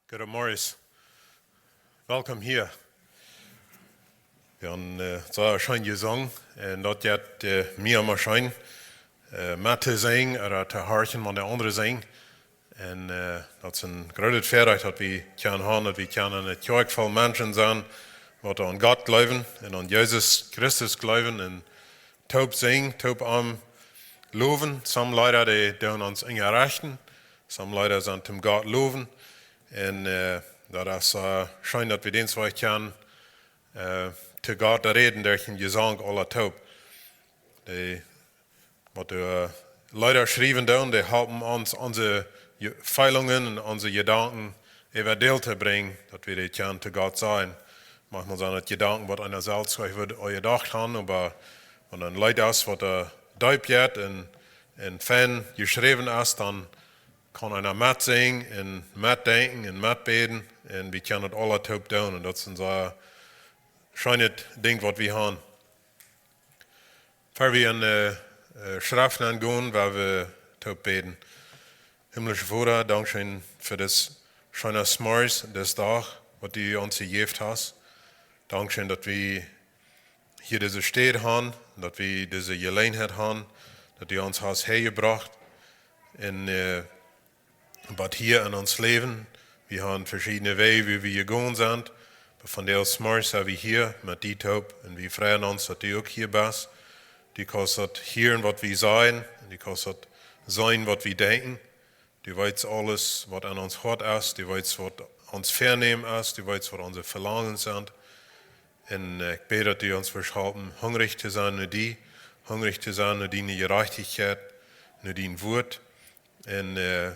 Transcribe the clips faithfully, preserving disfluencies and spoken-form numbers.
Good morning. Welcome here. Wie haben äh, sea scheen jesungen un daut jeit äh, mie emma scheen äh, met to sinjen ooda to horchen, wan de aundre sinjen. Un äh, daut es een grootet Väarajcht, daut wie kjennen haben, daut wie kjennen eene Kjoakj voll Menschen sennen, waut aun Gott jleewen un aun Jesus Christus jleewen un toop sinjen, toop am lowen. Some Leeda, dee doonen ons enjerechten. Some Leeda sent toom Gott lowen. Un äh, daut es äh, scheen, daut wie dän Wajch kjennen äh, to Gott räden derch een Jesank aula toop. Dee waut de Leeda schriewen doonen, dee halpen ons, onse Je- Feelungen un onse Jedanken äwa Deel to brinjen, daut wie dee kjennen to Gott sajen. Maunchmol sent daut Jedanken, waut eena selfst nich wudd aul jedocht haben, oba wan een Leet es, waut doa deep jeit un, un fein jeschräwen es, dan kaun eena met sinjen un met denkjen un met bäden un wie kjennen daut aula toop doonen. Un daut es een sea scheenet Dinkj, waut wie haben. Ea wie en äh, äh, Schreft nengonen, woa wie toop bäden. Himmlischa Voda, dankscheen fa dis scheena Morjes, dis Dach, waut du ons jejäft hast. Dankscheen, daut wie hia dise Städ haben, daut wie dise Jeläajenheit haben, daut du ons hast häajebrocht. Un äh, waut hia en ons Läwen, wie haben veschiedne Wäaj, woo wie jegonen sent. Oba vondoag zemorjes sent wie hia met die toop un wie freien ons, daut du uk hia best. Du kaust daut hieren, waut wie sajen, un du kaust daut seenen, waut wie denkjen. Du weetst aules, waut en ons Hoat es, du weetst, waut ons Väanämen es, du weetst, waut onse Velangen sent. Un äh, ekj bäd, daut du ons wurscht halpen, hungrich to sennen no die, hungrich to sennen no diene Jerajchtichkjeit, no dien Wuat. Un äh,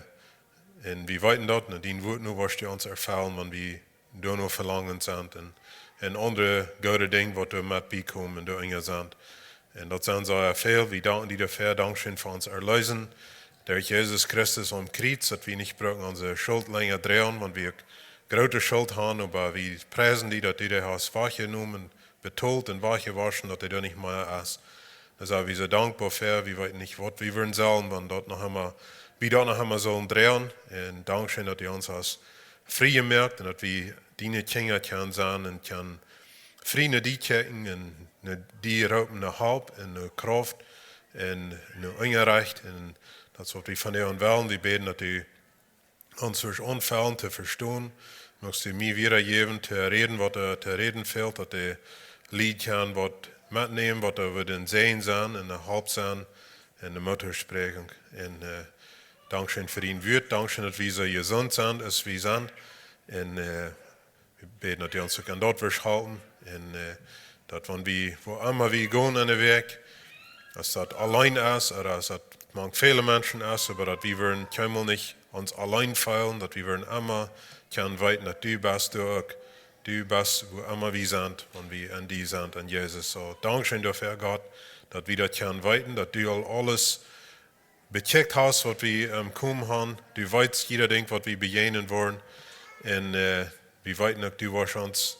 un wie weeten daut, no dien Wuat no woascht du ons erfellen, wan wie doano velangen sent. Un, un aundre goode Dinja, waut doa met biekomen un doa enja sent. Un daut sent sea väl. Wie danken die doafäa, dankscheen fa ons Erleesen derch Jesus Christus aum Kjriez, daut wie nich bruken onse Schult lenja droagen, wan wie uk groote Schult haben, oba wie priesen die, daut du dee hast wajchjenomen, betolt un wajchjewoschen, daut dee doa nich mea es. Doa sent wie soo dankboa fa. Wie weeten nich, waut wie wudden sellen, wan daut noch emol, wie daut noch emol sullen droagen. Un dankscheen, daut du ons hast frie jemoakt un daut wie diene Kjinja kjennen sennen un kjennen frie no die kjikjen un no die roopen no Help un no Krauft un no Unjarecht. Un daut es, waut wie von die wellen. Wie bäden, daut du ons wurscht aunfellen to vestonen. Muchst du mie wada jäwen to räden, waut doa to räden fält, daut de Lied kjennen waut metnämen, waut doa wudd een Säajen sennen un eene Help sennen un eene Mootspräakjunk. Un äh, dankscheen fa dien Wuat, dankscheen, daut wie soo jesunt sent, aus wie sent. Un äh, wie bäden, daut du ons uk en daut wurscht halpen. Un äh, daut wan wie, wua emma wie gonen en de Wäakj, aus daut auleen es ooda aus daut mank väle Menschen es, oba daut wie wudden kjeenmol nich ons auleen feelen, daut wie wudden emma kjennen weeten, daut du best doa uk. Du best, wua emma wie sent, wan wie en die sent, en Jesus. Soo, dankscheen doafäa, Gott, daut wie daut kjennen weeten, daut du aul aules bekjikjt hast, waut wie em Komen haben. Du weetst jieda Dinkj, waut wie bejäajnen woaren. Un äh, wie weeten uk, du woascht ons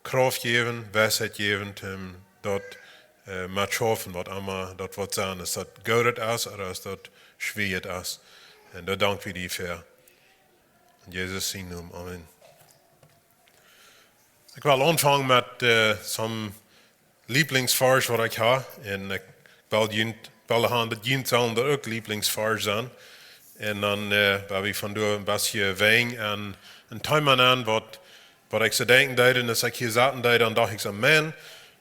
Krauft jäwen, Weisheit jäwen, toom daut äh, met schaufen, waut emma daut woat sennen. Aus daut goodet es ooda aus daut schwoa es. Un doa dank wie die fa. En Jesus sien Nomen. Amen. Ekj well aunfangen met äh, some Lieblingsvarsch, waut ekj hab. Un ekj well junt, well haben, daut junt sellen daut uk Lieblingsvarsch sennen. Un dan äh, woa wie von doa een bät wäajen een, een Thema aun, waut, waut ekj soo denkjen deed, un aus ekj hia saut, deed, dan docht ekj soo, Maun,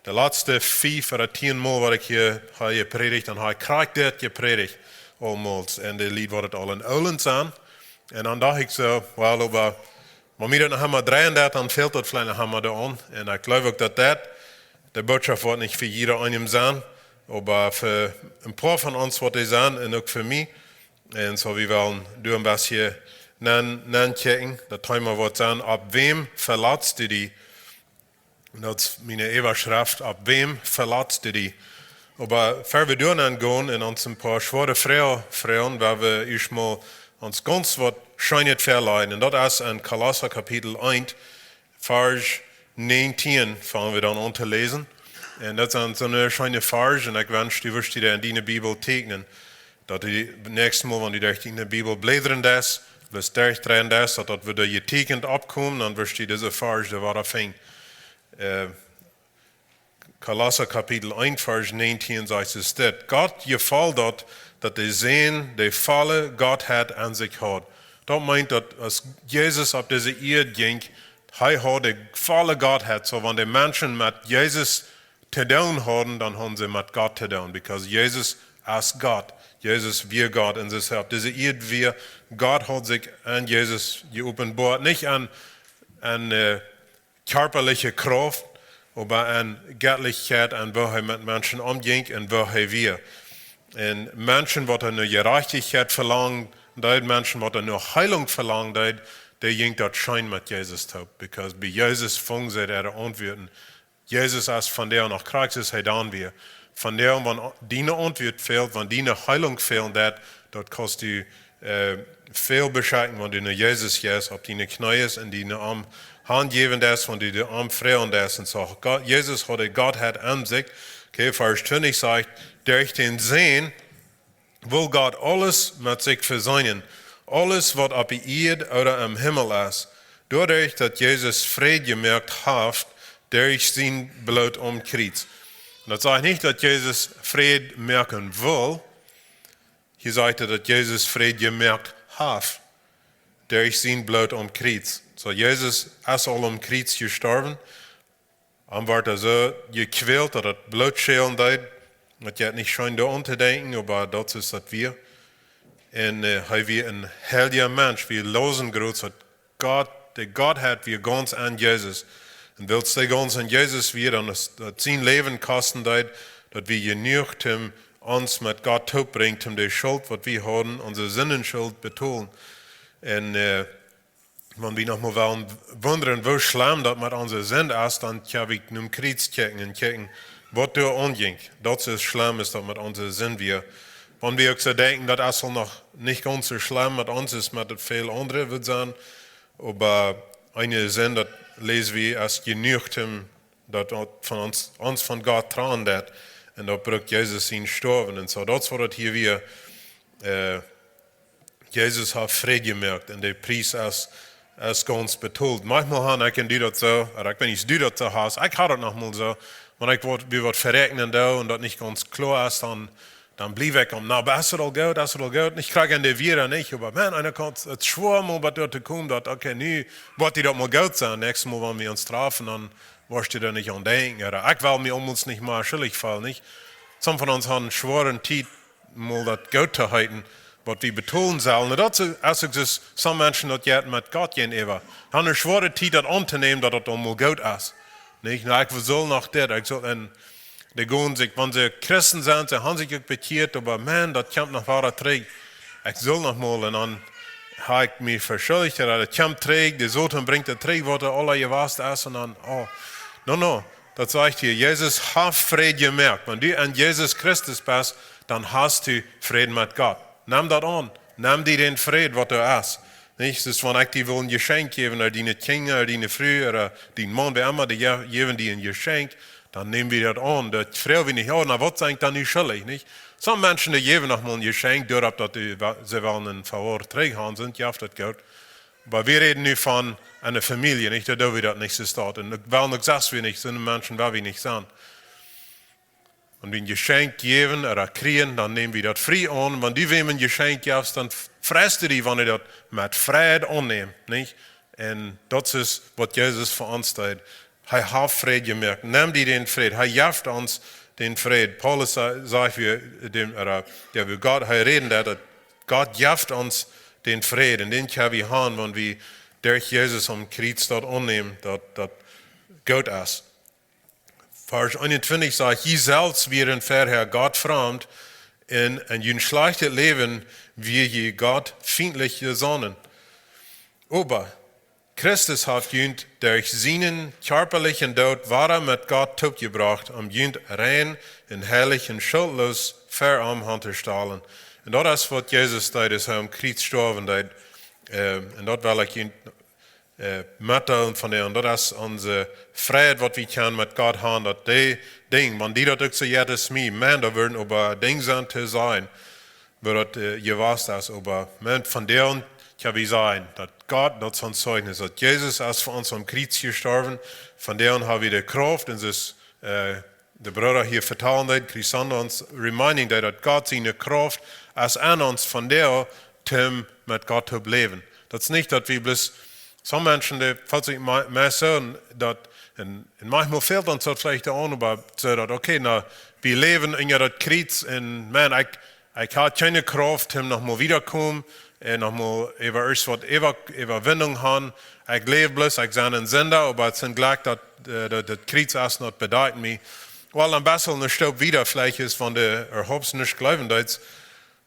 de latste fief ooda tieen Mol, waut ekj hia hab jeprädicht, dan hab ekj krakjt dit jeprädicht, aulemol. Un de Lied, waut et aul en Oolen sent. Un dan docht ekj soo, well, oba wan mie daut noch emol dreien deit, dan fält daut veleicht noch emol doaraun. Un ekj jleew uk, daut daut de Bootschoft woat nich fa jieda eenen sennen, oba fa een poa von ons woat dee sennen un uk fa mie. Un soo, wie wellen doa een bät nenn, nennkjikjen, daut Thema woat sennen: Opp wäm veletst du die? Daut es miene Äwaschreft: Opp wäm veletst du die? Oba ea wie doa nengonen un ons een poa schwoare Froagen froagen, woa wie ieescht mol ons gaunz waut Scheenet väalajen. Un daut es en Kolossa Kapitel eent, Varsch näajentieen, fangen wie dan aun to läsen. Un daut sent soone scheene Varsch, un ekj wensch, du wurscht die en diene Bibel teekjnen, daut du daut näakjste Mol, wan du derch diene Bibel blädren deist, Wes derch dreien deist, daut daut wada jeteekjent oppkomen, dan woascht du dise Varsch doa wada finjen. Äh, Kolossa Kapitel eent, Varsch näajentieen sajcht es dit: Gott jefoll daut, daut de Sän de volle Gottheit aun sikj haud. Daut meent daut aus Jesus opp dise Ieed jinkj, hee haud de volle Gottheit. Soo, wan de Menschen met Jesus to doonen hauden, dan hauden see met Gott to doonen, because Jesus es Gott. Jesus wia Gott. Un soo opp dise Ieed wia, Gott haud sikj aun Jesus jeopenboat. Nich aun, aun, äh, kjarpaliche Krauft, oba aun Jettlichkjeit, aun woo hee met Menschen omjinkj un woo hee wia. Un Menschen, waut no Jerajchtichkjeit velangden, Menschen, waut no Heilunk velangden, dee jinkj daut scheen met Jesus toop, because bie Jesus fungen see äare Auntwuaten. Jesus es vondoag noch krakjt soo aus hee dan wia. Vondoag, wan die eene Auntwuat fält, wan die eene Heilunk fält, daut, daut kaust du, äh, väl beschekjen, wan du no Jesus jeist, opp diene Kjnees un die no am hanjäwen deist, wan du die am froagen deist. Un soo, Gott, Jesus haud de Gottheit aun sikj. Okay, Varsch twintich sajcht: Derch dän Sän wull Gott aules met sikj vesenen, aules, waut opp de Ieed ooda em Himmel es, doaderch, daut Jesus Fräd jemoakt haft derch sien Bloot aum Kjriez. Un daut sajcht nich, daut Jesus Fräd moaken wull. Hia sajcht et, daut Jesus Fräd jemoakt haft derch sien Bloot aum Kjriez. Soo, Jesus es aul aum Kjriez jestorwen. Am wort hee soo jekwält, daut daut Bloot schälen deed. Daut jeit nich scheen doaraun to denkjen, oba daut es daut wia. Un, äh, hee wia een heilja Mensch, wia losen Groots, daut Gott, de Gottheit wia gaunz aun Jesus. Un wiels dee gaunz aun Jesus wia, dan es daut sien Läwen kosten deed, daut wia jenuach, om ons met Gott toop brinjen, om de Schult, waut wie hauden, onse Sindenschult betolen. Un, äh, wan wie noch mol wellen wundren, woo schlemm daut met onse Sind es, dan kjenn wie nom Kjriez kjikjen un kjikjen, waut doa aunjinkj. Daut es schlemm, es daut met onse Sind wia. Wan wie uk soo denkjen, daut es aul noch nich gaunz soo schlemm met ons aus met väl aundre woat sennen, oba eene Sind, daut läs wie, es jenuach, om daut, daut von ons, ons von Gott trannen deit. Un daut brukt Jesus sien Stoawen. Un soo, daut es waut daut hia wia, äh, Jesus haft Fräd jemoakt un de Pries es, es gaunz betolt. Maunchmol ha ekj un du daut soo, ooda ekj weet nich, aus du daut soo hast, ekj ha daut noch mol soo, wan ekj waut, wie waut veräakjnen doo un daut nich gaunz kloa es, dan, dan bliew ekj aum, na, oba es daut aul goot, es daut aul goot? Un ekj kjrie aun de Wieed nich, oba Maun, eena kaun, et es schwoa mol bat doa to komen, daut, okay, nu woat die daut mol goot sennen, näakjstet Mol, wan wie ons trafen, dan woascht du doa nich aun denkjen, ooda ekj well mie aulmols nich mea schuldich feelen, nich? Some von ons han eene schwoare Tiet, mol daut goot to heeten, waut wie betolen sellen. Un daut es uk soo, some Menschen, daut jeit met Gott jäajenäwa, han eene schwoare Tiet daut auntonämen, daut daut aul mol goot es. Nich? Na, ekj saul noch dit, ekj saul, un dee gonen sikj, wan see Christen sent, see han sikj uk bekjieet, oba Maun, daut kjemt noch wada trigj. Ekj saul noch mol, un dan ha ekj mie veschuldicht, ooda daut kjemt trigj, de Soton brinjt daut trigj, waut doa aul jewast es, un dan, oh, no, no. Daut sajcht hia, Jesus haft Fräd jemoakt. Wan du aun Jesus Christus best, dan hast du Fräd met Gott. Nem daut aun. Nem die dän Fräd, waut doa es. Nich? Daut es, wan ekj die well een Jeschenkj jäwen, ooda diene Kjinja, ooda diene Fru, ooda dien Maun, wäa emma, dee je-, jäwen die een Jeschenkj, dan näm wie daut aun. Daut froag wie nich, oh, na, waut sie ekj dan nu schuldich, nich? Some Menschen, dee jäwen noch mol een Jeschenkj, doaropp daut dee wa-, see wellen een Favor trigj han, sent, jo, daut goot. Oba wie räden nu von eene Famielje, nich? Doa doo wie daut nich soo stoakj. Un ekj well uk sest wie nich, soone Menschen well wie nich sennen. Wan wie een Jeschenkj jäwen ooda kjrieen, dan näm wie daut frie aun. Wan du wäm een Jeschenkj jefst, dan f-, freist du die, wan hee daut met Freid aunnemt, nich? Un daut es, waut Jesus fa ons deed. Hee haft Fräd jemoakt. Nem die dän Fräd. Hee jeft ons dän Fräd. Paulus sa-, sajcht, wie dän, ooda, jo, wie Gott, hee räden deed, daut Gott jeft ons dän Fräd. Un dän kjenn wie han, wan wie derch Jesus aum Kjriez daut aunnämen, daut, daut goot es. Varsch eenuntwintich sajcht: Jie selfst wieren verhäa gottfremd un en jun schlajchtet Läwen wia jie gottfientlich jesonnen. Oba Christus haft junt derch sienen kjarpalichen Doot wada met Gott toopjebrocht, om junt rein un heilich un schuldloos ver am han to stalen. Un daut es, waut Jesus deed, aus hee aum Kjriez stoawen deed. Äh, un daut well ekj junt äh, metdeelen von dän. Daut es onse Freid, waut wie kjennen met Gott han, daut dee Dinj, wan die daut uk soo jeit aus mie, Maun, doa wudden oba Dinj sennen to sajen, woo daut, äh, jewast es, oba Maun, von dän Kjenn wie sajen, daut Gott, daut es ons Zeichnis, daut Jesus es fa ons aum Kjriez jestorwen. Von doa aun ha wie de Krauft, un daut es, äh, de Brooda hia vetalen deed, Chris Sander ons reminding deed, daut Gott siene Krauft es aun ons von doa, toom met Gott toop läwen. Daut es nich daut wie bloos, some Menschen, dee felt sikj mea, mea soo, daut, un, un maunchmol fält ons daut veleicht aun, oba soo daut, okay, na, wie läwen unja daut Kjriez un, man, ekj, ekj ha kjeene Krauft, om noch mol wieda to komen un noch mol äwa irjent waut, äwa, Äwawinjunk han. Ekj läw bloos, ekj sie een Sinda, oba et es een Jlekj daut, äh, daut, daut Kjriez es noch bedakjt mie. Well, een bät ne Stoop wieda veleicht es, wan du äwahaupt nich jleewen deist,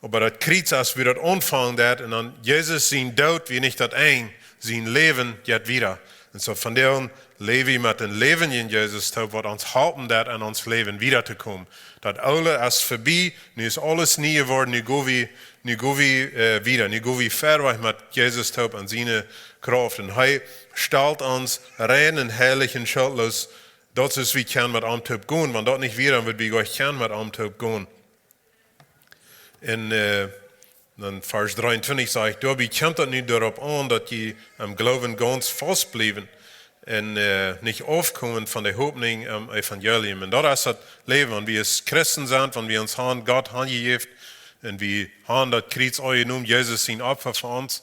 oba daut Kjriez es, wua daut aunfangen deed, un dan Jesus sien Doot wia nich daut Enj, sien Läwen jeit wieda. Un soo von doa aun läw wie met een läwendjen Jesus toop, waut ons halpen deed, en ons Läwen wieda to komen. Daut Oole es verbie, nu es aules nie jeworden, nu go wie, nu go wie, äh, wieda, nu go wie verwoat met Jesus toop en siene Krauft. Un hee stalt ons rein un heilich un schuldloos, daut es, wie kjennen met am toop gonen, wan daut nich wia, dan wudd wie goanich kjennen met am toop gonen. En, äh, dan Varsch dreeuntwintich sajcht: "Doabie kjemt et nu doaropp aun, daut jie em Gloowen gaunz faust bliewen un, äh, nich aufkomen von de Hopninj aum Evangelium." Un daut es daut Läwen, wan wie aus Christen sent, wan wie ons aun Gott hanjejäft un wie han daut Kjriez aunjenomen, Jesus sien Opfa fa ons,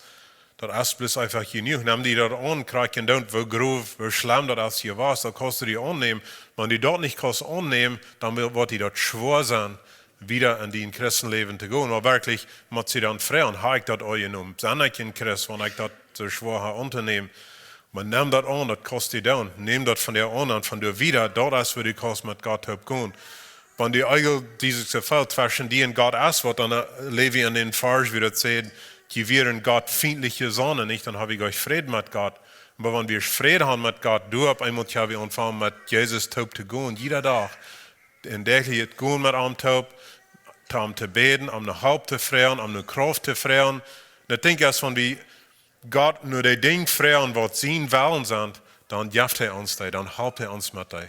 daut es bloos eefach jenuach. Nemm die daut aun, krakjt endoont, woo grof, woo schlemm daut es jewast, daut kaust du die aunnämen. Wan du daut nich kaust aunnämen, dan woat die daut schwoa sennen, wieda en dien Christenläwen to gonen. Oba werkjlich, mott see dan froagen: "Ha ekj daut aunjenomen? Sie ekj een Christ, wan ekj daut soo schwoa ha auntonämen?" Oba nemm daut aun, daut kaust du doonen. Nemm daut von doa aun un von doa wieda, daut es, wua du kaust met Gott toop gonen. Wan du eejentlich dise Jefeel tweschen die un Gott es waut, dan, äh, läw wie en dän Varsch, wua daut sajcht, jie wieren Gott fientliche Sonden, nich? Dan ha wie goanich Fräd met Gott. Oba wan wie Fräd han met Gott, dan opp eemol ha wie aunjefongen met Jesus toop to gonen, jieda Dach. Un däajlich et gonen met am toop, toom to bäden, om ne Help to froagen, om ne Krauft to froagen. Un ekj denkj, aus wan wie Gott no de Dinja froagen, waut sien Wellen sent, dan jeft hee ons dee, dan halpt hee ons met dee.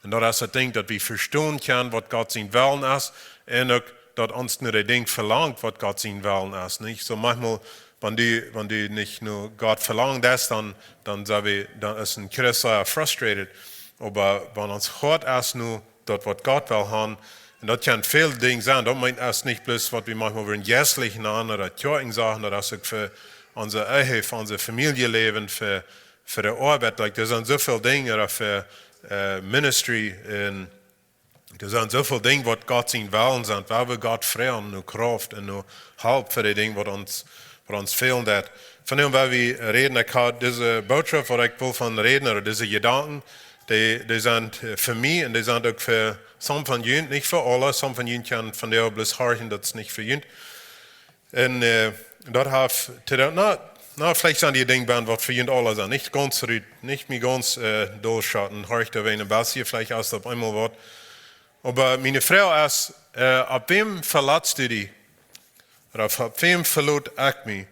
Un daut es daut Dinkj, daut wie vestonen kjennen, waut Gott sien Wellen es, un uk daut ons no de Dinja velangt, waut Gott sien Wellen es, nich? Soo maunchmol, wan du, wan du nich no Gott velangen deist, dan, dan sent wie, dan es een Christ sea frustrated. Oba wan ons Hoat es no daut, waut Gott well han, un daut kjennen väl Dinja sennen, daut meent, es nich bloos, waut wie maunchmol wudden jeistlich nanen, ooda Kjoakjen sajen, daut es uk fa onse Ehe, fa onse Famieljeläwen, fa, fa de Oabeit, like, doa sent sooväl Dinja, ooda fa, äh, ministry, un doa sent sooväl Dinja, waut Gott sien Wellen sent, wua wie Gott froagen no Krauft un no Help fa de Dinja, waut ons, waut ons fälen deit. Von däm, wua wie räden, ekj ha dise Bootschoft, waut ekj well von räden, ooda dise Jedanken, dee, dee sent, äh, fa mie un dee sent uk fa some von junt, nich fa aule, some von junt kjennen von doa bloos horchen, daut es nich fa junt. Un, äh, daut haft to doonen, na, na, veleicht sent dee Dinja bie, waut fa junt aule sent. Nich gaunz rut, nich mie gaunz, äh, dolschoten, horch doa wan een bät, veleicht es daut opp eemol waut. Oba miene Froag es, äh, opp wäm veletst du die? Ooda opp wäm velot ekj mie?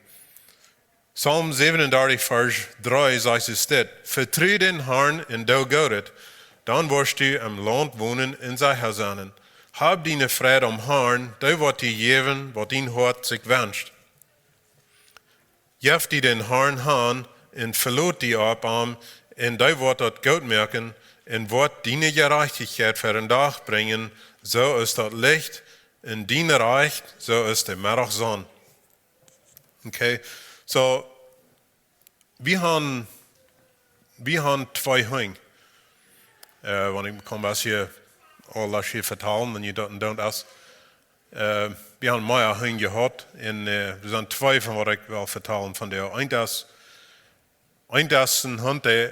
Psalm sewenundartich, Varsch dree sajcht et dit: "Vetru dän Harn un doo Goodet, dan woascht du em Launt wonen un secha sennen. Hab diene Freid aum Harn, dee woat die jäwen, waut dien Hoat sikj wenscht." Jeff die dän Harn han un velot die opp am, un dee woat daut goot moaken un woat diene Jerajchtichkjeit ver dän Dach brinjen, soo aus daut Licht, un dien Rajcht, soo aus de Meddachsonn. Okay, soo, wie han, wie han twee Hunj. Äh, wan ekj kaun waut hia aul lascht hia vetalen, wan jie daut endoont es. Äh, wie han mea Hunj jehaut, un, äh, doa sent twee von waut ekj well vetalen von dee. Eent es, eent es een Hunt, dee,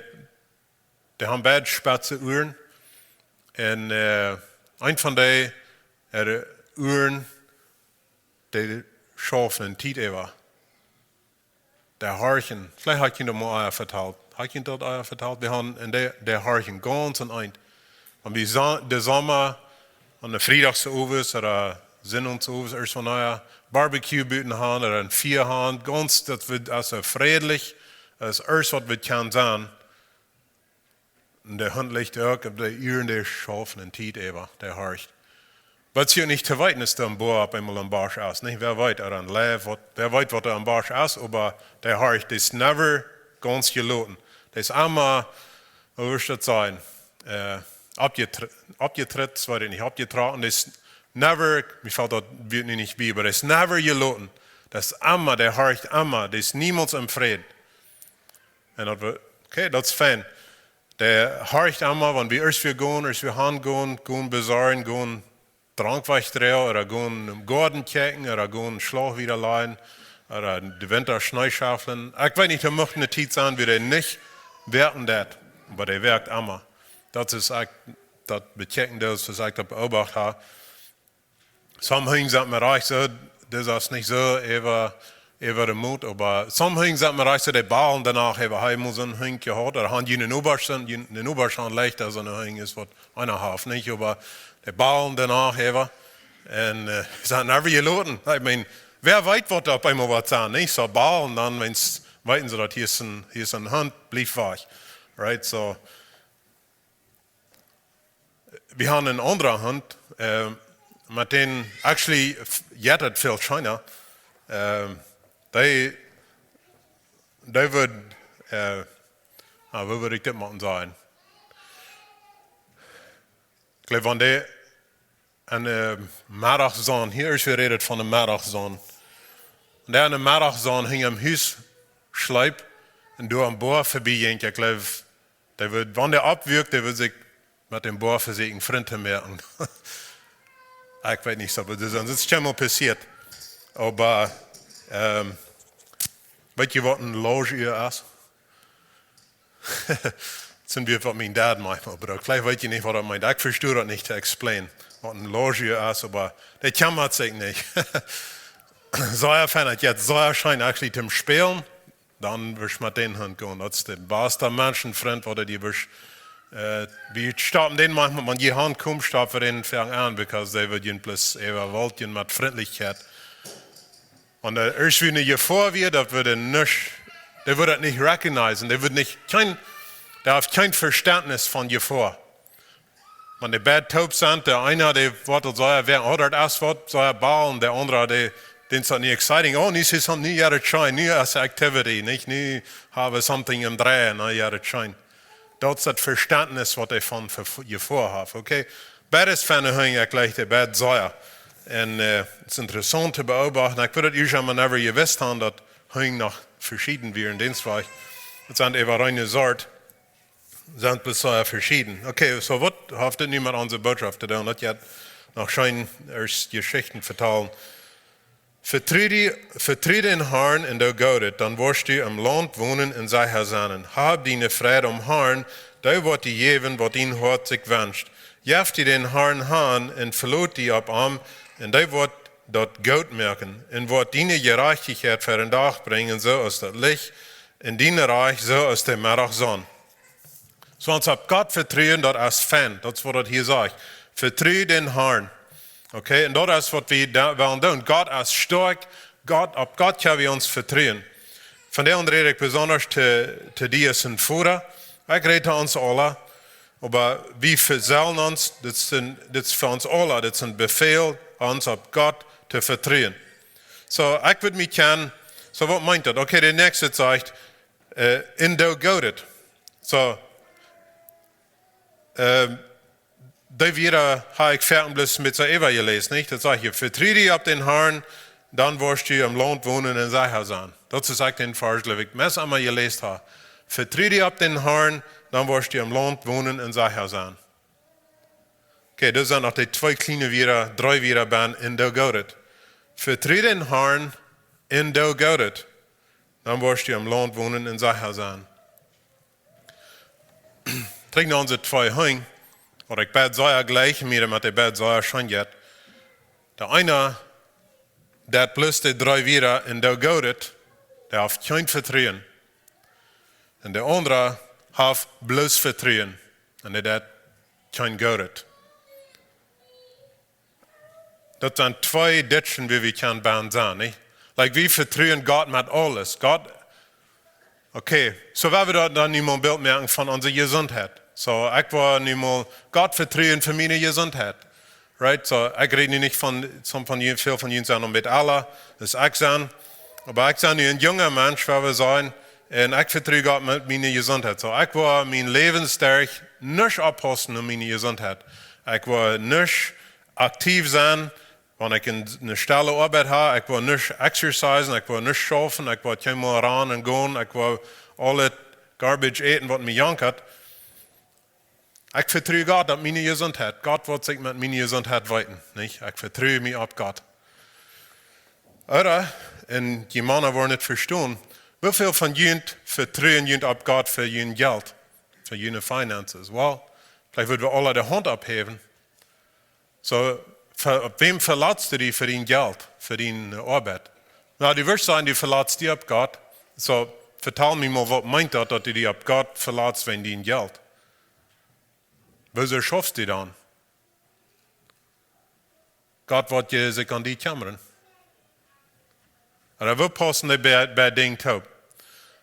dee han beid spetze Uaren. Un, äh, eent von dee, äare Uaren, dee schaufen de Tiet äwa. Dee horchen. Veleicht ha ekj junt daut mol ea vetalt. Ha ekj junt daut ea vetalt? Wie han, un dee, dee horchen gaunz aun eent. Wan wie Sa-, de Somma aun de Friedachs owes ooda Sinnowes owes, ieescht wan ea Barbecue buten han ooda een Fia han, gaunz, daut woat soo frädlich aus ieescht waut wie kjennen sennen. Un de Hunt licht uk, opp de Uaren, dee schaufen de Tiet äwa, dee horcht. Waut je nich to weeten es, daut een Boa opp eemol een Bosch es, nich? Wäa weet, ooda een Leew, waut, wäa weet, waut doa een Bosch es, oba dee horcht, dee es never gaunz jeloten. Dee es emma, woo wudd ekj daut sajen, äh, oppjetr-, oppjetreten, weet ekj nich, oppjetrocken, dee es never, mie felt daut Wuat nu nich bie, oba dee es never jeloten. Dee es emma, dee horcht emma, dee es niemols em Fräd. Un daut wie, okay, daut es fein. Dee horcht emma, wan wie irjentwua gonen, irjentwua han gonen, gonen besorjen, gonen Drank wajchdroagen, ooda gonen em Goaden kjikjen, ooda gonen Schlauch wieda lajen, ooda de Winta Schnee schauflen. Ekj weet nich, doa mucht eene Tiet sennen, wua dee nich werkjen deed, oba dee werkjt emma. Daut es, ekj, daut bekjikjen, daut es, ekj daut beobacht hab. Sommje Hunj sent mie rajcht soo, daut es nich soo äwa, äwa de Mot, oba sommje Hunj sent mie rajcht soo, dee balen doano äwa, hee mott soon Hunj jehaut, ooda han june Nobasch, june Nobasch han leichta soon Hunj aus waut eena haft, nich? Oba dee balen doano äwa. Un, äh, sent never jeloten. Ekj meen, wäa weet, waut doa opp eemol woat sennen, nich? Soo balen dan, wan see weeten, soo daut hia es een, hia es een Hunt, blief wajch. Right? So, wie haben eenen aundren Hunt, äh, met dän actually f-, jeit daut väl scheena. Äh, dee, dee wudd, äh, ah, woo wudd ekj dit motten sajen? Ekj jleew, wan dee enne Meddachsonn, hia es jerät von de Meddachsonn. Wan dee enne Meddachsonn hinja em Hus schleep un doa een Boa verbie jinkj, ekj jleew, dee wudd, wan dee oppwuak, dee wudd sikj met dän Boa vesieekjen Frind to moaken. Ekj weet nich soo, oba daut es, daut es eemol passieet. Oba, ähm, weet jie, waut een Lauschua es? Daut sent Wieed, waut mien Dad maunchmol brukt. Veleicht weet jie nich, waut daut meent. Ekj vesto daut nich to explainen, waut een Lauschua es, oba dee kjemmat sikj nich. Soo fein, daut jeit soo scheen actually toom spälen, dan wudd ekj met dän Hunt gonen. Daut es de baste Menschenfrind, waut du wudd, äh, wie stoppen dän maunchmol, wan jie han komen, stoppen wie dän Fang aun, because dee wudd junt bloos äwawalmen met Frindlichkjeit. Wan doa irjentwua eene Jefoa wia, daut wudd dee nich, dee wudd daut nich recognizen, dee wudd nich, kjeen, dee haft kjeen Vestentnis von Jefoa. Wan dee beid toop sent, de eena, dee woat daut soo werkjen, oh, daut es waut, soo balen, de aundra, dee, dän es daut nich exciting. Oh, nu es something, nu jeit daut scheen, nu es activity, nich? Nu hab wie something em Dreien, nu jeit daut scheen. Daut es daut Vestentnis, waut hee von Ve-, Jefoa haft, okay? Beides feine Hunj, ekj jlikj dee beid sea. Un, äh, daut es interessaunt to beobachten. Ekj wudd daut usually never jewist haben, daut Hunj noch veschieden wieren, dän Wajch. Daut sent äwa eene Sort, sent bloos sea veschieden. Okay, so waut haft dit nu met onse Bootschoft to doonen? Daut jeit noch scheen ieescht Jeschichten vetalen. Vetru die, vetru dän Harn un doo Goodet, dan woascht du em Launt wonen un secha sennen. Hab diene Freid aum Harn, dee woat die jäwen, waut dien Hoat sikj wenscht. Jeff die dän Harn han un veloot die opp am, un dee woat daut goot moaken, un woat diene Jerajchtichkjeit ver dän Dach brinjen, soo aus daut Licht, un diene Rajcht, soo aus de Meddachsonn. So ons opp Gott vetruen, daut es fein. Daut es waut daut hia sajcht. Vetru dän Harn. Okay, un daut es waut wie doa wellen doonen. Gott es stoakj. Gott, opp Gott kjenn wie ons vetruen. Von doa räd ekj besonda to, to die aus een Voda. Ekj räd to ons aula. Oba wie vesellen ons, dit es een, dit es fa ons aula, dit es een Befäl, ons opp Gott to vetruen. So, ekj wudd mie kjennen, so waut meent daut? Okay, de näakjste sajcht, äh, un doo Goodet. So, ähm, dee Wieed hab ekj foaken bloos met soo äwa jeläst, nich? Daut sajcht hia, vetru die opp dän Harn, dan woascht du em Launt wonen un secha sennen. Daut es ieescht een Varsch, jleew ekj, meist emol jeläst hab. Vetru die opp dän Harn, dan woascht du em Launt wonen un secha sennen. Okay, daut sent noch dee twee kjliene Wieed, dree Wieed bie un doo Goodet. Vetru dän Harn un doo Goodet, dan woascht du em Launt wonen un secha sennen. Trigj no onse twee Hunj, waut ekj beid sea jlikj, mie met dee beid sea scheen jeit. De eena, dee haft bloos dee dree Wieed un doo Goodet, dee haft kjeen Vetruen. Un de aundra haft bloos Vetruen un dee deit kjeen Goodet. Daut sent twee Ditchen, wua wie kjennen bie sennen, nich? Like, wie vetruen Gott met aules. Gott, okay, so woa wie daut dan nu mol een Bilt moaken von onse Jesuntheit. So, ekj woa nu mol Gott vetruen fa miene Jesuntheit. Right? So, ekj räd nu nich von, some von junt, väl von junt sent aul met aula, daut ekj sie. Oba ekj sie nu een junga Mensch, wua wie sent. Un ekj vetru Gott met miene Jesuntheit. So, ekj woa mien Läwen derch nich oppaussen no miene Jesuntheit. Ekj woa nich aktiv sennen, wan ekj een, eene stelle Oabeit hab. Ekj woa nich exercisen, ekj woa nich schaufen, ekj woa kjeenmol rannen un gonen, ekj woa aul daut garbage äten, waut mie jankat. Ekj vetru Gott met miene Jesuntheit. Gott woat sikj met miene Jesuntheit weeten, nich? Ekj vetru mie opp Gott. Ooda, un dee Mana woaren daut vestonen, woo väl von junt vetruen junt opp Gott fa jun Jelt, fa june finances? Well, veleicht wudden wie aula de Haunt opphäwen. So, fa-, opp wäm veletst du die fa dien Jelt, fa diene Oabeit? Na, du woascht sajen, du veletst die opp Gott. So, vetal mie mol, waut meent daut, daut du die opp Gott veletst wäajen dien Jelt? Woo soo schaufst du dan? Gott woat sikj aun die kjemmren. Un dan woat paussen dee beid, beid Dinja toop.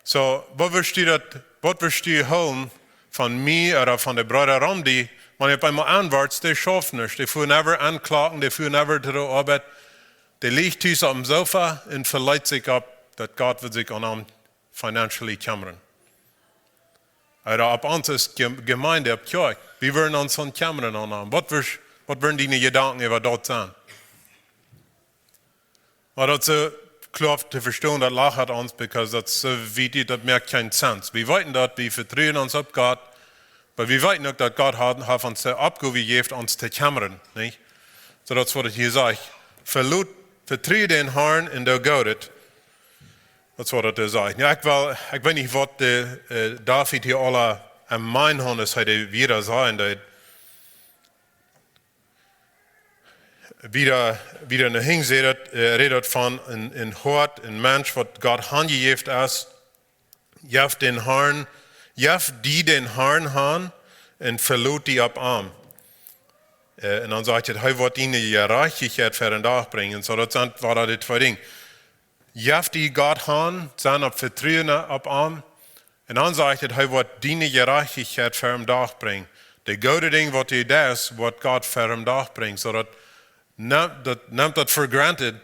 So, waut woascht du daut, waut woascht du hoolen von mie ooda von de Breeda rom die, wan du opp eemol aunwoascht, dee schauft nich, dee foaren never aunklakjen, dee foaren never to de Oabeit, dee licht tus oppem Sofa un veleet sikj opp, daut Gott woat sikj aun am financially kjemmren. Ooda opp ons aus Ge-, Jemeent, opp Kjoakj, wie woaren ons aun kjemmren aun am. Waut woascht, waut woaren diene Jedanken äwa daut sennen? Oba daut es kloa to vestonen, daut lajcht ons, because daut es soo wiet, daut moakt kjeen sense. Wie weeten daut, wie vetruen ons opp Gott, oba wie weeten uk, daut Gott haft, haft ons de Oppgow jejäft, ons to kjemmren, nich? So, daut es waut et hia sajcht. Veloot, vetru dän Harn un doo Goodet. Daut es waut et sajcht. Jo, ekj well, ekj weet nich, waut de, äh, David hia aula aun meent, aus hee dee Wieed sajen deed. Wieda, wieda no hinjen sajcht daut, äh, rät daut von een, een Hoat, een Mensch, waut Gott hanjejäft es. Jeff dän Harn, jeff die dän Harn han un veloot die opp am. Äh, un dan sajcht et, hee woat diene Jerajchtichkjeit ver dän Dach brinjen. So, daut sent, woaren dee twee Dinja. Jeff die Gott han, sie opp Vetruen opp am. Un dan sajcht et, hee woat diene Jerajchtichkjeit ver dän Dach brinjen. De goode Dinja, waut du deist, woat Gott ver dän Dach brinjen. So daut nemt, daut nemt daut for granted,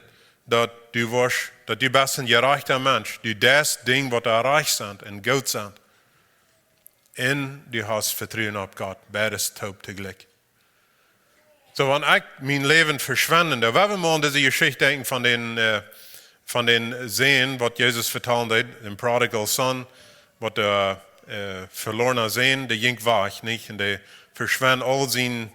daut du woascht, daut du best een jerajchta Mensch. Du deist Dinja, waut rajcht sent un goot sent. Un du hast Vetruen opp Gott. Beides toop toojlikj. So, wan ekj mien Läwen veschwend, dan woa wie mol aun dise Jeschicht denkjen von dän, äh, von dän Sän, waut Jesus vetalen deed, dän prodigal son, waut de, äh, velorna Sän, dee jinkj wajch, nich? Un dee veschwend aul sien,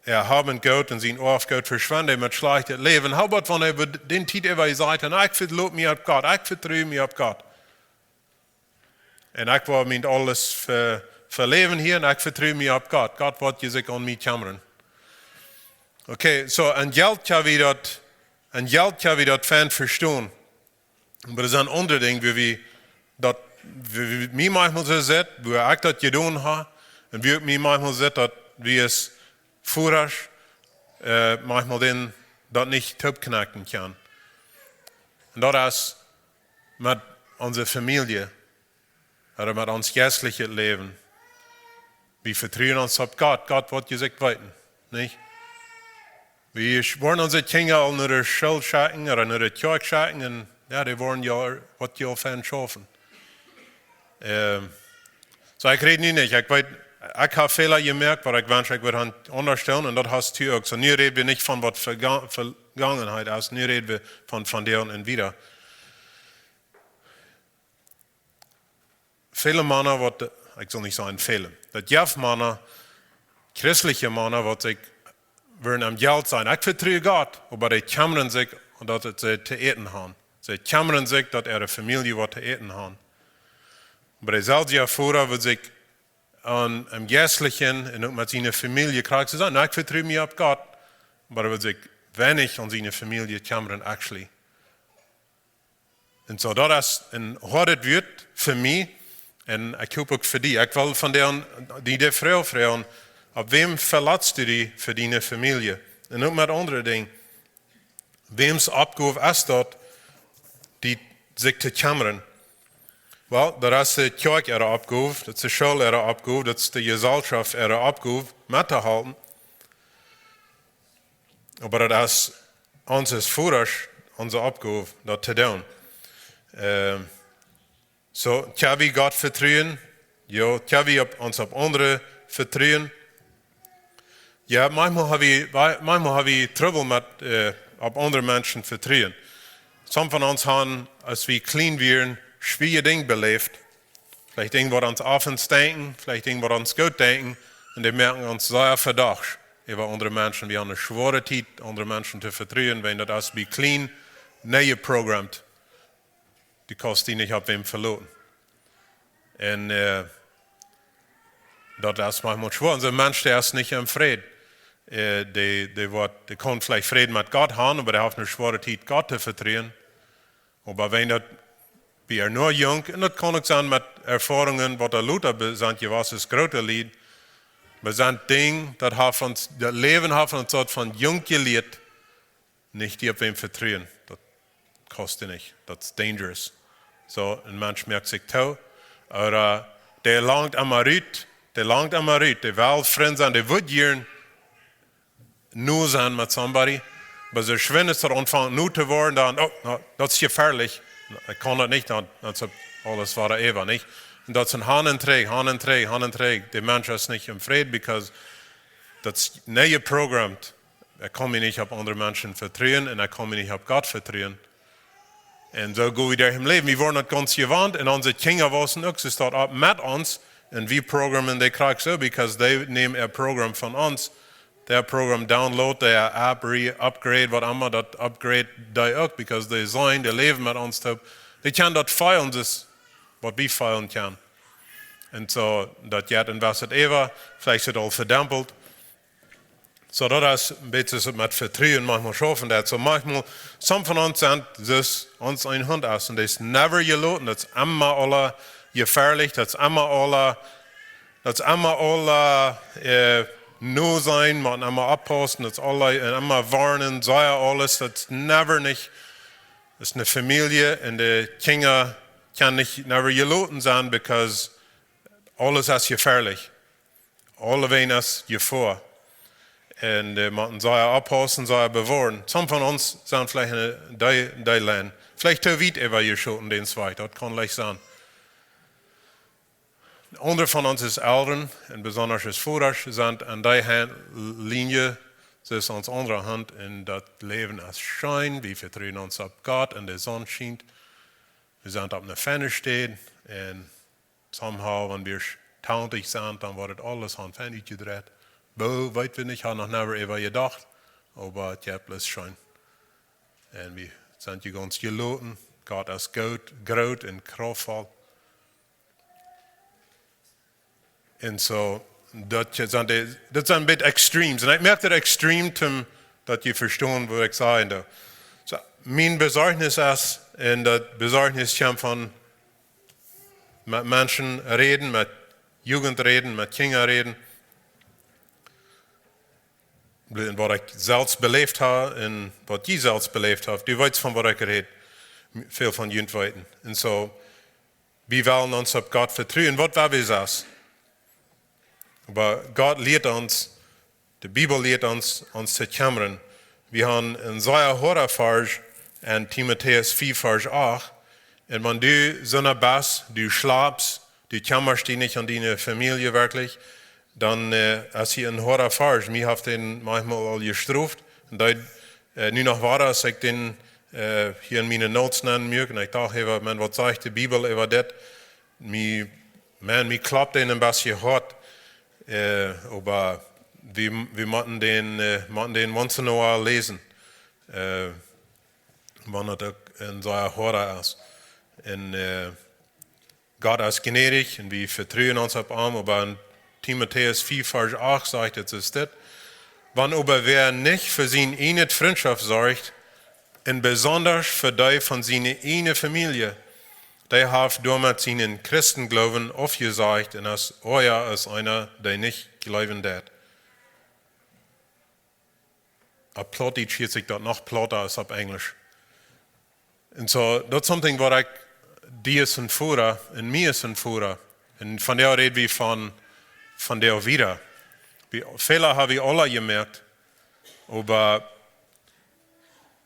äh, Hab un Goot un sien Oafgoot, veschwend hee met schlajchtet Läwen. Hee haud von äwa dän Tiet äwa jesajcht, un ekj veloot mie opp Gott, ekj vetru mie opp Gott. Un ekj woa mien aules ve-, veläwen hia un ekj vetru mie opp Gott. Gott woat sikj aun mie kjemmren. Okay, so, aun Jelt kjenn wie daut, aun Jelt kjenn wie daut fein vestonen. Oba doa sent aundre Dinja, wua wie daut, wua, wua mie maunchmol soo sitt, wua ekj daut jedonen hab, un wua ekj mie maunchmol sitt, daut wie aus Vodasch, äh, maunchmol dän, daut nich toopkjnäakjen kjennen. Un daut es met onse Famielje, ooda met ons jeistlichet Läwen. Wie vetruen ons opp Gott. Gott woat sikj weeten, nich? Wie sch-, woaren onse Kjinja aul no de School schekjen ooda no de Kjoakj schekjen, un jo, dee woaren jo, waut jo fein schaufen. Ähm, so, ekj räd nu nich, ekj weet, ekj hab Fäla jemoakt, waut ekj wensch, ekj wudd han aundasch doonen, un daut hast du uk. So, nu räd wie nich von waut Verga-, Vegangenheit es, nu räd wie von, von doa un wieda. Väle Mana, waut, ekj saul nich sajen väle, daut jeft Mana, christelje Mana, waut sikj wellen aum Jelt sennen. Ekj vetru Gott, oba dee kjemmren sikj, daut see to äten han. See kjemmren sikj, daut äare Famielje waut to äten han. Oba deeselwja Voda wudd sikj aun, aum Jeistlichen un uk met siene Famielje krakjt soo sennen. Na, ekj vetru mie opp Gott, oba hee wudd sikj weinich aun siene Famielje kjemmren, actually. Un so, daut es een hoadet Wuat fa mie. Un ekj hop uk fa die. Ekj well von die, die, die Froag froagen, opp wäm veletst du die fa diene Famielje? Un uk met aundre Dinja. Wäms Oppgow es daut, die sikj to kjemmren? Well, daut es de Kjoakj äare Oppgow, daut es de School äare Oppgow, daut es de Jesalschoft äare Oppgow, mettohalpen. Oba daut es ons aus Vodasch, onse Oppgow, daut to doonen. Ähm, soo, kjenn wie Gott vetruen? Jo, kjenn wie opp, ons opp aundre vetruen? Jo, maunchmol hab wie, maunchmol hab wie Trubbel met, äh, opp aundre Menschen vetruen. Some von ons haben, aus wie kjlien wieren, schwoare Dinja beläft. Veleicht Dinja, waut ons aufwenj denkjen, veleicht Dinja, waut ons goot denkjen. Un dee moaken ons sea vedocht äwa aundre Menschen. Wie haben eene schwoare Tiet, aundre Menschen to vetruen, wiels daut es bie kjlien, nich programmed. Du kaust die nich opp wäm veloten. Un, äh, daut es maunchmol schwoa. Onse Mensch, dee es nich em Fräd. Äh, dee, dee woat, dee kaun veleicht Fräd met Gott haben, oba dee haft eene schwoare Tiet, Gott to vetruen. Oba wan daut, wie sent noch junk, un daut kaun uk sennen met Erfoarungen, waut doa lota be-, sent jewast aus groote Lied. Oba sent Dinja, daut haft ons, daut Läwen haft ons daut von junk jelieet, nich die opp wäm vetruen. Daut kaust du nich. Daut es dangerous. Soo, een Mensch moakt sikj too. Ooda dee langt emma rut, dee langt emma rut, dee well Frint sennen, dee wudd jieren nu sennen met somebody. Oba soo schwind aus daut aunfangt nu to woaren, dan, oh, no, daut es jefäadlich. Ekj kaun daut nich, dan, dan es aules wada äwa, nich? Un daut es een han un trigj, han un trigj, han un trigj. De Mensch es nich em Fräd, because daut es nich programmed. Ekj kaun mie nich opp aundre Menschen vetruen un ekj kaun mie nich opp Gott vetruen. Un soo go wie derch em Läwen. Wie woaren daut gaunz jewant un onse Kjinja wausen uk, see stonen opp met ons un wie programmen dee krakjt soo, because dee nämen äa Programm von ons. Dee Programm download, dee App re-, upgrade, waut emma, daut upgrade dee uk, because dee sent, dee läwen met ons toop. Dee kjennen daut feelen, daut waut wie feelen kjennen. Un soo, daut jeit een bät äwa, veleicht es daut aul vedempelt. Soo, daut es een bät soo met Vetruen maunchmol schaufen daut. Soo maunchmol, some von ons sent, soo aus ons een Hunt es, un dee es never jeloten, daut es emma aula jefäadlich, daut es emma aula, daut es emma aula, äh, nu sennen, mott emma oppaussen, daut es aula, un emma woarnen, sea aules, daut es never nich, daut es eene Famielje, un de Kjinja kjennen nich never jeloten sennen, because aules es jefäadlich. Aulewäajen es Jefoa. Un, äh, motten sea oppaussen, sea bewoaren. Some von ons sent veleicht en dee, dee Lien. Veleicht too wiet äwajeschoten, dän Zweig. Daut kaun leicht sennen. Aundre von ons es Elren, un besonda es Vodasch, sent en dee Hen-, Linie, soo aus ons aundre Hunt, un daut Läwen es scheen, wie vetruen ons opp Gott, un de Sonn schient. Wie sent opp eene feine Städ, un somehow, wan wie tachentich sent, dan woat daut aules aun fein utjedreit. Woo, weet wie nich, ha noch never äwajedocht, oba daut jeit bloos scheen. Un wie sent je gaunz jeloten. Gott es goot, groot un kraftvoll. Un soo, daut je-, sent de, daut sent een bät Extremes. Un ekj moak daut Extrem, om daut jie vestonen, waut ekj sajen doo. Soo, mien Besorgnis es, un daut Besorgnis kjemt von met Menschen räden, met Jugend räden, met Kjinja räden. Un waut ekj selfst beläft hab un waut jie selfst beläft haben, du weetst von waut ekj räd. Väl von junt weeten. Un soo, wie wellen ons opp Gott vetruen, waut woa wie sajen. Oba Gott lieet ons, de Bibel lieet ons, ons to kjemren. Wie haben een sea hoada Varsch en Timotäus vea Varsch acht. Un wan du soona best, du schlapst, du kjemmascht die nich om diene Famielje werkjlich, dan, äh, es hia een hoada Varsch. Mie haft dee maunchmol aul jestroft. Un dee, äh, nu noch wada, aus ekj dän, äh, hia en miene Notes nenn muak, un ekj docht, hey, waut, Maun, waut sajcht de Bibel äwa dit? Mie, Maun, mie klopt dee een bät hoat. Äh, oba wie, wie motten dän, äh, motten dän once in a while läsen. Äh, wan daut uk een sea hoada es. Un, äh, Gott es jnädich un wie vetruen ons opp am, oba en Timotäus vea Varsch acht sajcht et, es dit: Wan oba wäa nich fa sien ieejne Frintschoft sorcht, un besonda fa dee von siene ieejne Famielje, dee haft doamet sienen Christengloowen aufjesajcht un es oaja aus eena, dee nich jleewen deit. Opp Plautdietsch hieet sikj daut noch plata aus opp Enjlisch. Un soo, daut es something waut ekj, die es een Voda, un mie es een Voda. Un vondoag räd wie von, vondoag wieda. Wie, Fäla hab wie aula jemoakt, oba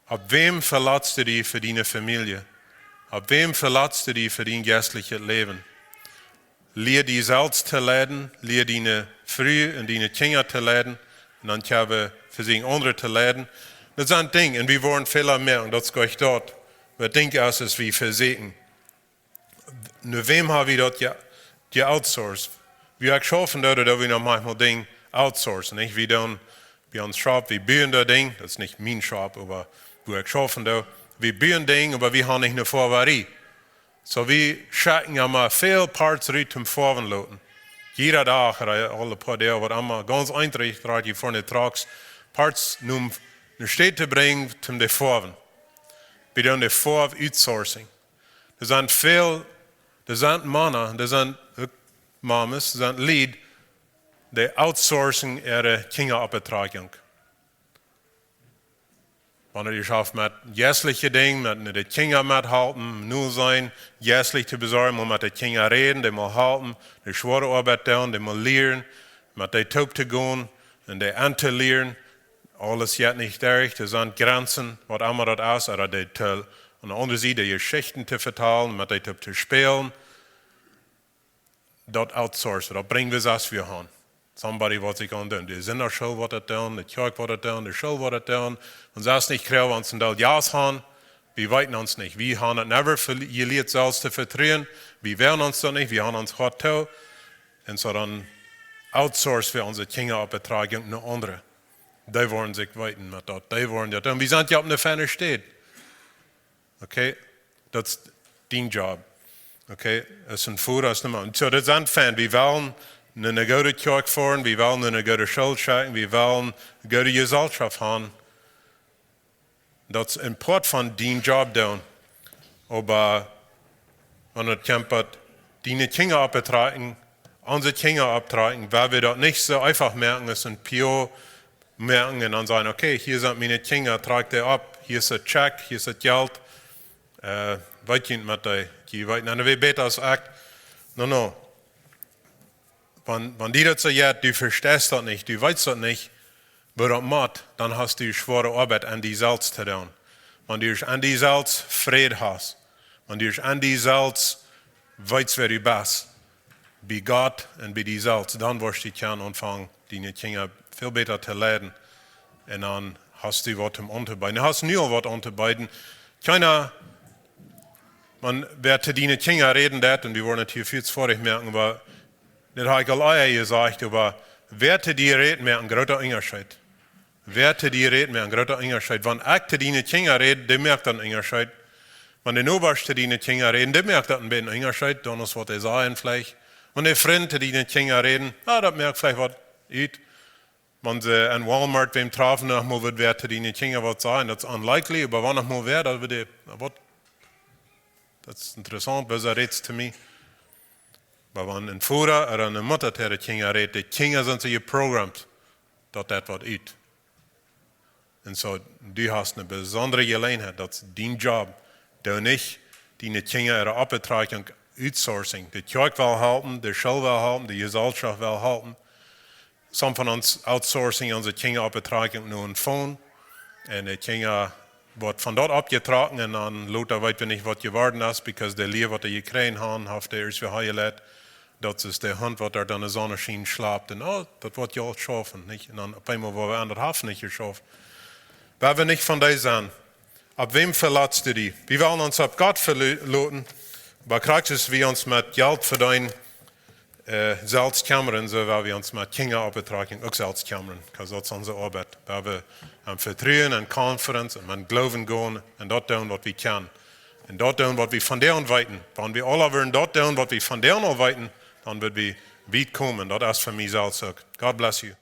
Opp wäm veletst du die fa diene Famielje? Opp wäm veletst du die fa dien jeistlichet Läwen? Lia die selfst to leiden, lia diene Fru un diene Kjinja to leiden, un dan kjenn wie vesieekjen aundre to leiden. Daut sent Dinja, un wie woaren Fäla moaken, daut es goot, daut. Oba daut Dinkj es, es wie vesieekjen. No wäm ha wie daut je, je outsourced? Wua ekj schaufen doo, doo wie noch maunchmol Dinja outsourcen, nich? Wie doonen, bie ons Schaup, wie buen daut Dinkj, daut es nich mien Schaup, oba wua ekj schaufen doo, wie buen Dinja, oba wie han nich ne Foawarie. Soo, wie schekjen emma väl Parts rut toom foawen loten. Jieda Dach, ooda aule poa Doag, waut emma, gaunz eenfach, drajcht jie ver de Trucks, Parts no ne Städ to brinjen, toom dee foawen. Wie doonen de Foaw outsourcing. Doa sent väl, doa sent Mana, doa sent uk Mames, doa sent Lied, dee outsourcen äare Kjinjaoppdrajunk. Wan et jeschäft met jeistliche Dinja, met, met de Kjinja methalpen, nu sennen, jeistlich to besorjen, mau met de Kjinja räden, dee mau halpen, de schwoare Oabeit doonen, dee mau lieren, met dee toop to gonen un dee aun to lieren, aules jeit nich derch, doa sent Grenzen, waut emma daut es, ooda dee to, aun de aundre Sied Jeschichten to vetalen, met dee toop to spälen, daut outsourcen, daut brinjen wie soo aus wie han. Somebody waut sikj aun doonen. De Sindachschool woat daut doonen, de Kjoakj woat daut doonen, de School woat daut doonen. Un soo es nich kjrieech wie ons een Deel Jas han. Wie weeten ons nich. Wie han et never ve-, jelieet selfst to vetruen. Wie woaren ons daut nich. Wie han ons Hoat too. Un soo dan outsource wie onse Kjinjaoppdrajunk no aundre. Dee woaren sikj weeten met daut. Dee woaren daut doonen. Wie sent je opp ne feine Städ. Okay? Daut es dien Job. Okay? Es een Voda, es ne Mana. Soo, daut sent fein. Wie wellen no ne goode Kjoakj foaren, wie wellen no ne goode School schekjen, wie wellen goode Jeselschoft han. Daut es een Poat von dien Job doonen. Oba wan et kjemt, daut diene Kjinja opptrakjen, onse Kjinja opptrakjen, woa wie daut nich soo eenfach moaken aus een P O moaken un dan sajen, okay, hia sent miene Kjinja, trakj dee opp, hia es daut Check, hia es daut Jelt, äh, weet jie met dee, jie weeten, un wie bäta aus ekj. No, no. Wan, wan die daut soo jeit, du vesteist daut nich, du weetst daut nich, woo daut mott, dan hast du schwoare Oabeit aun die selfst to doonen. Wan du aun die selfst Fräd hast, wan du aun die selfst weetst, wäa du best, bie Gott un bie die selfst, dan woascht du kjennen aunfangen, diene Kjinja väl bäta to leiden. Un dan hast du waut om auntobeeden. Du hast nu aul waut auntobeeden. Kjeena, wan wäa to diene Kjinja räden deit, un wie woaren et hia fuaz foadich moaken, oba daut ha ekj aul ea jesajcht, oba wäa to die rät, moakt een groota Unjascheet. Wäa to die rät, moakt een groota Unjascheet. Wan ekj to diene Kjinja räd, dee moakt een Unjascheet. Wan de Nobasch to diene Kjinja räden, dee moakt daut een bät een Unjascheet, dan es waut dee sajen veleicht. Wan de Frind to diene Kjinja räden, na, daut moakt veleicht waut ut. Wan see aun Walmart wäm träfen, noch mol woat wäa to diene Kjinja waut sajen, daut es unlikely, oba wan noch mol wäa, daut woat dee, na, waut, daut es interessaunt, woo see rät to mie. Oba wan een Voda ooda eene Mutta to äare Kjinja rät, de Kjinja sent soo jeprogrammeet, daut daut waut ut. Un soo, du hast eene besondre Jeläajenheit, daut es dien Job. Doo nich diene Kjinja äare Opptrakjunk outsourcing. De Kjoakj well halpen, de School well halpen, de Jeselschoft well halpen. Some von ons outsourcen onse Kjinja Opptrakjunk no een Phone. Un de Kjinja woaren von doa oppjetrocken un dan lota weet wie nich waut jeworden es, because de Lia waut dee jekjräajen han, haft dee ieescht wada hia jeleit. Daut es de Hunt waut doa aun de Sonneschien schlapt. Un, oh, daut woat je aul schaufen, nich? Un dan opp eemol woa wie aun, daut haft nich jeschauft. Woa wie nich von dee sennen. Opp wäm veletst du die? Wie wellen ons opp Gott veloten, oba krakjt soo aus wie ons met Jelt vedeenen, äh, selfst kjemmren, soo well wie ons met Kjinja Opptrakjunk uk selfst kjemmren. 'Cause daut es onse Oabeit. Woa wie aun vetruen, aun confidence un aun Gloowen gonen un daut doonen waut wie kjennen. Un daut doonen waut wie von dee aun weeten. Wan wie aula wudden daut doonen waut wie von dee aun weeten, dan wudden wie wiet komen. Daut es fa mie selfst uk. God bless you.